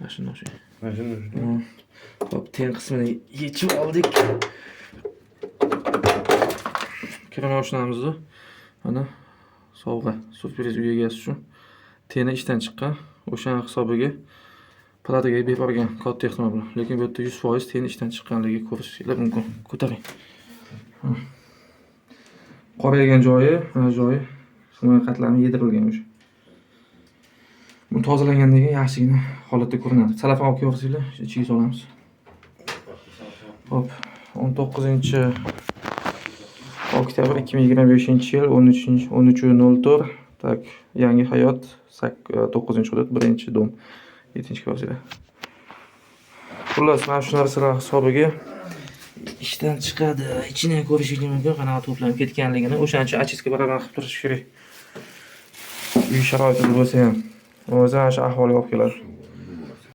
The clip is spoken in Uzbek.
Mana shundan o'xshaydi. Mana shunday. Hop, ten qismini yechib oldik. Kira mashinamizni mana sovg'a, syurpriz uy egasi uchun. Teni ishdan chiqqan, o'shani hisobiga plataga berib yuborgan katta ehtimol bilan. Lekin bu yerda 100% teni ishdan chiqqanligi ko'rishinglar mumkin. Ko'taring. Qoraygan joyi, mana joyi himoya qatlami yedirilgan o'sha. Bu tozalangandan keyin yaxshigina holatda ko'rinadi. Salafan olib kelib ichiga solamiz. Hop, 19 oktyabr 2025-yil 13 13:04. Так, Yangi hayot, 9-hudud, 1-dom, 7-kvartira. Xullas, mana shu narsalar hisobiga ishdan chiqadi. Ichini ham ko'rishingiz mumkin, qanaqa to'planib ketganligini. O'shaning uchun очистка baravar qilib turish kerak. Uy sharoitida bo'lsa ham. O'zi ana shu ahvolga olib keladi.